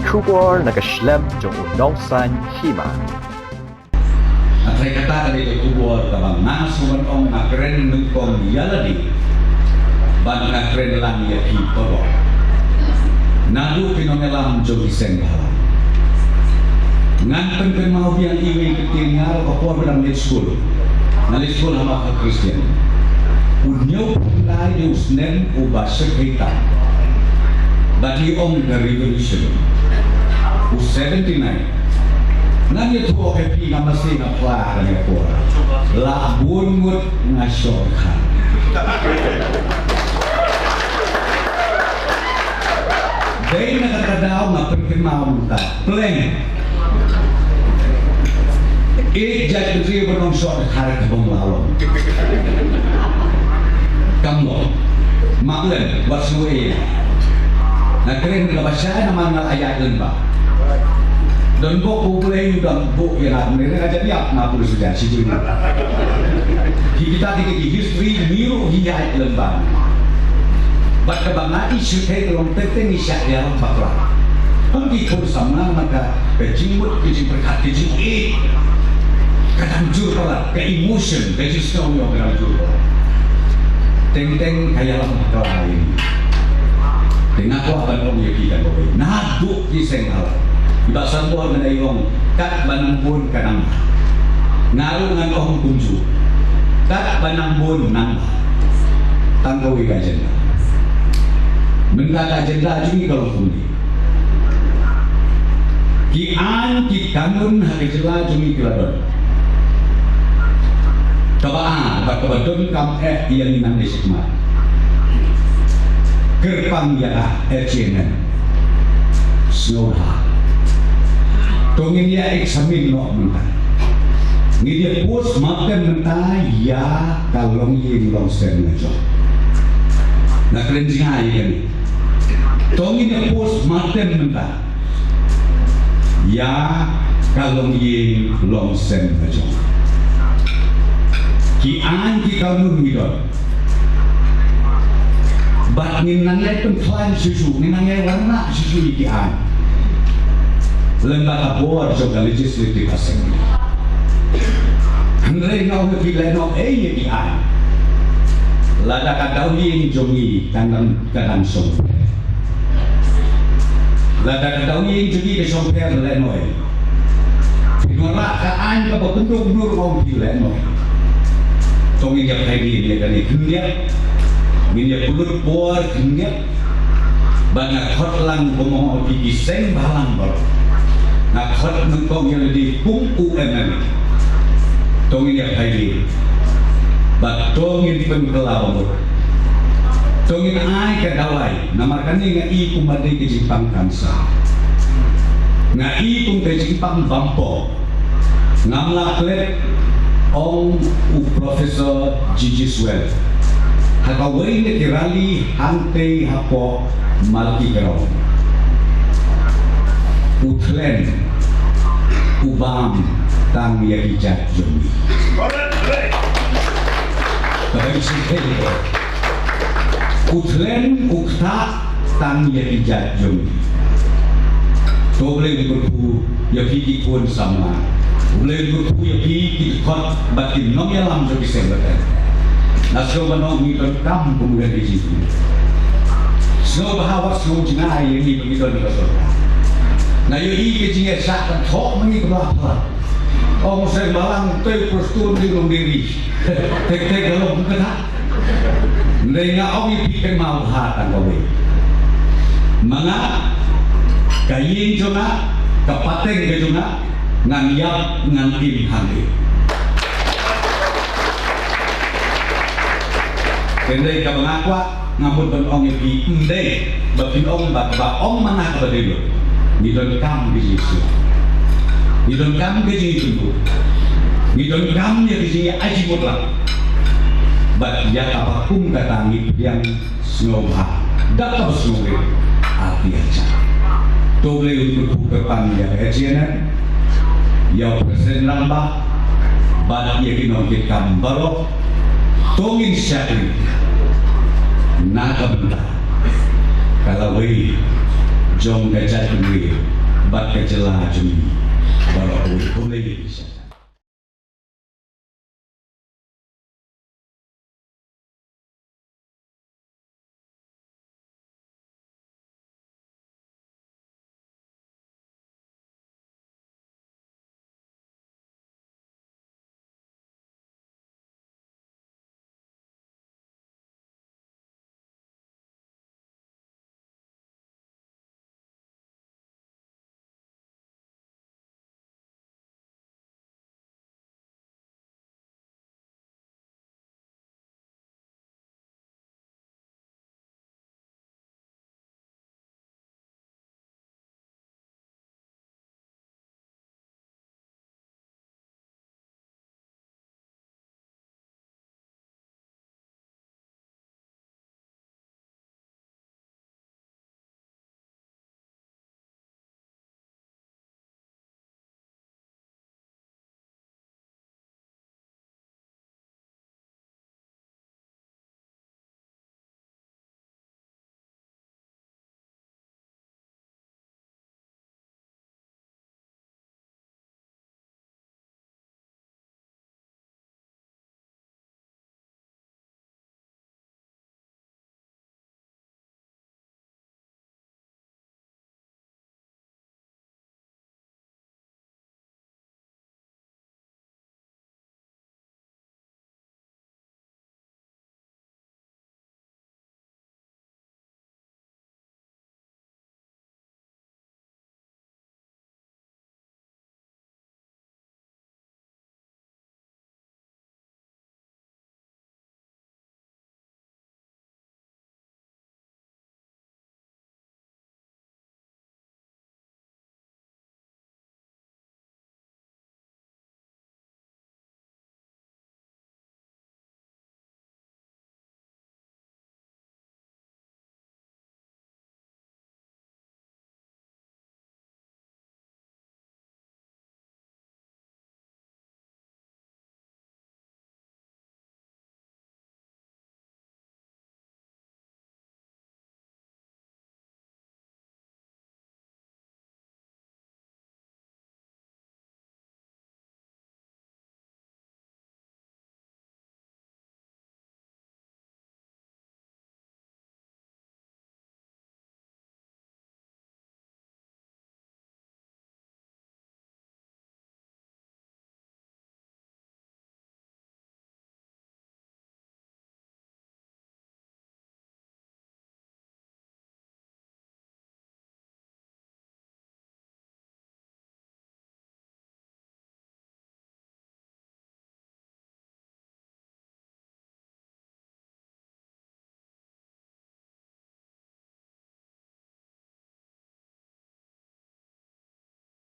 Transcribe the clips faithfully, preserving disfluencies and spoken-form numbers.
Khubor na ka shlem jong u nongsan hima. Nga tharai kata ka dei ka khubor kaba nga sngewbha ban ong, nga kren nyngkong ïa lade bad nga kren lang ïa phi baroh. Naduh ki nongïalam jong ki seng bhalang. Ngan pynkynmaw biang iwei i ktien, nga ruh ka por ba dang leit skul. Nga leit skul ha Mawkhar Christian. U hynñiewphew khyndai u snem uba sheptieng. Bad ngi ong the revolution. U seventy-nine. Ngan ïathuh ïa phi, nga masi nga phla ha kane ka por. La bun ngut nga short khan. Dei na kata ka daw nga pynkynmaw mynta. Pleng. Ïeit jaitbynriew ba nongshong dkhar ka bym lah long. Kam long. Mak lem, wat sngew ei. Nga kren kaba shai namar nga la ïaid lem bad. Don bok U Blei u dang buh ïa nga, mynne nga jan ïap nga pule suda shi jingmut. Ki kita ki, ki history ngi ruh ngi ïaid lem bad. Bad kaba nga i shu thei ka long teng teng ngi shah ïalam bakla. Kum ki khun samla, namar ka, ka jingmut, ka jingpyrkhat, ka jingïeit. Ka dang jur palat, ka emotion, ka jingsngew ka dang jur palat. Teng teng ka ïalam bakla ïa ngi. Te nga kwah ban ong ïa phi kawei. Naduh ki seng bhalang. I Bah Sanbor mynne i ong, katba nang bun ka nang bha. Nga ruh ngan ong kumjuh. Katba nang bun nang bha. Tang kawei ka agenda. Mynta ka agenda jong ngi ka long kumne. Ki aiñ ki kanun ha ka jylla jong ngi ki la don. Kaba ar, bad kaba donkam eh ïa ngi nangne shakhmat. Kyrpang ïa ka H A N M. Sngewbha. To ngin ïa examine noh mynta. Ngin ïa postmortem mynta ïa ka longïing longsem la jong. Nga kren jngai ïa kane. To ngin ïa postmortem mynta ïa ka longïing longsem la jong. Ki aiñ ki kanun ngi don. Bad ngin nang ïa pynkhlaiñ shuh shuh, ngin nang ïa wanrah shuh shuh ïa ki aiñ. Lem bad ka bor jong ka Legislative Assembly. Hynrei nga ong ïa phi, lehnoh ei ïa ki aiñ. Lada ka dawïing jong ngi ka dang, ka dang shongpher. Lada ka dawïing jong ngi ka shongpher, lehnoh ei. Phin wanrah ka aiñ kaba kynduh kynduh ruh, ong phi, lehnoh ei. To ngin ïa phai dien ïa kane khyndiat. Ngin ïa pynlut por khyndiat. Bad nga khot lang kum ong ïa phi ki seng bhalang baroh. Nga khot nyngkong ïa lade kum u M L A. To ngin ïa phai dien. Bad to ngin pynkylla bamut. To ngin ai ka dawai. Namar kane nga i kum ba dei ka jingpang cancer. Nga i kum ka jingpang bympo. Ngam lah klet, ong u Professor G G Swell ha kawei na ki rally hangtei hapoh Malki Ground. U thlen u bam tang ïa ki jait jong ngi. Kawei shi thei. U thlen u ktah tang ïa ki jait jong ngi. To U Blei un kyrkhu ïa phi ki khun samla. U Blei un kyrkhu ïa phi ki dkhot bad ki nongïalam jong ki seng bteng. Nga sngew ban ong ngi donkam kum ka D G P. Sngewbha wat sngew jngai ïa ngi ba ngi don ka sorkar. Nga ïohi ka jingïasyllok ban thoh ma ngi kaba pher. Ong seng bhalang, te Prestone dei long dei ri. Tek tek ka long kata. Hynrei nga ong ïa phi kynmaw bha tang kawei. Ma nga, ka ïing jong nga, ka pateng ka jong nga, ngan ïap ngan im hangne. Hynrei kaba nga kwah, nga mut ban ong ïa phi, ym dei ba phin ong ba, ba ong ma nga kaba dei lut. Ngi donkam ka jingïasyrdoh. Ngi donkam ka jingïakynduh. Ngi donkam ïa ka jingïa-aiti mutlah. Bad ïa kaba kum kata ngi pdiang sngewbha da kaba sngewrit, artylli ha jar. To U Blei un kyrkhu kyrpang ïa ka H A N M, ïa u President Rangbah, bad ïa ki nongkitkam baroh. To ngin shakri na ka bynta ka lawei jong ka jaitbynriew bad ka jylla jong ngi baroh kawei. Khublei ïa phi.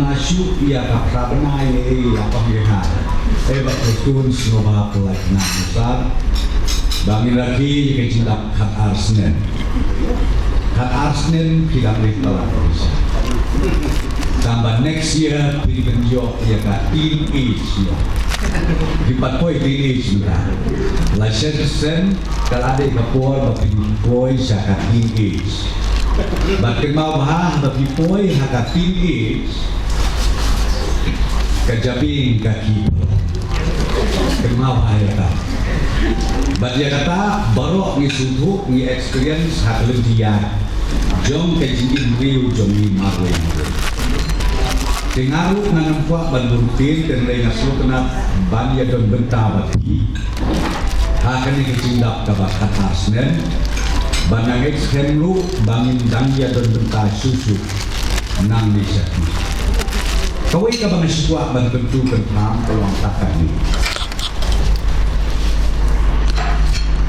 Nga shu ïa ka pra bnai ïa ka ong ïa ka. Eh, ba ka tun sngewbha pynlait na musar. Ba ngin rakhe ïa ka jingdap khat ar snem. Khat ar snem phi dang rit palat. Tangba next year phi dang ïoh ïa ka teenage ïa. Phi pat poi teenage mynta. La shen shen. Ka la dei ka por ba phin poi sha ka teenage. Bad kynmaw bha ba phi poi ha ka teenage, ka jabieng ka ki. Kynmaw bha ïa kata. Bad ïa kata baroh ngi sngewthuh, ngi experience ha ka lynti ïaid jong ka jingim briew jong ngi marwei marwei. Te nga ruh nga ngam kwah ban bun ktien, te hynrei nga sngewtynnat ban ïa don bynta bad phi ha kane ka jingdap kaba khat ar snem. Bad nga ngeit skhem ruh ba ngin dang ïa don bynta shuh shuh nangne sha khmih. Kawei kaba nga shu kwah ban kyntu kynpham ka long tang kane.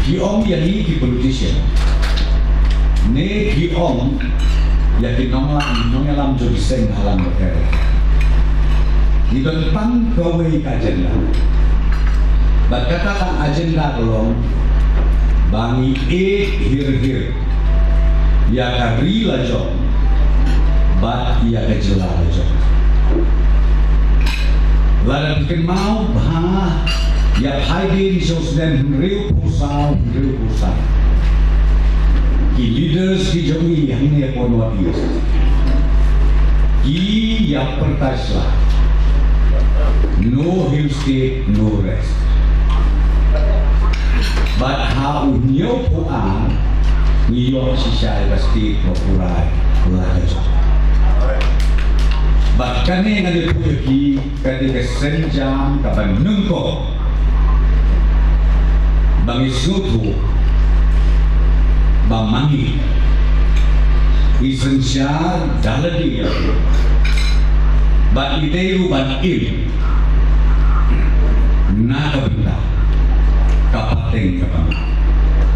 Phi ong ïa ngi ki politician, ne phi ong ïa ki nongïalam, nongïalam jong ki seng ha lang bad ka. Ngi don tang kawei ka agenda. Bad kata ka agenda ka long ba ngi ïeit hir hir ïa ka ri la jong bad ïa ka jylla la jong. Lada phi kynmaw bha ïa phaidien sha u snem hynriewphew saw, hynriewphew saw, ki leaders ki jong ngi hangne hapoh North East ki ïa pyrta sla. No hill state, no rest. Bad ha u hynñiewphew ar ngi ïoh shisha ïa ka state ba pura la ka jong. Bad kane ngan ïathuh ïa phi ka dei ka sienjam kaba nyngkong ba ngi sngewthuh ba ma ngi ngi synshar da lade bad ngi dei ruh ban im na ka bynta ka pateng kaba ngi.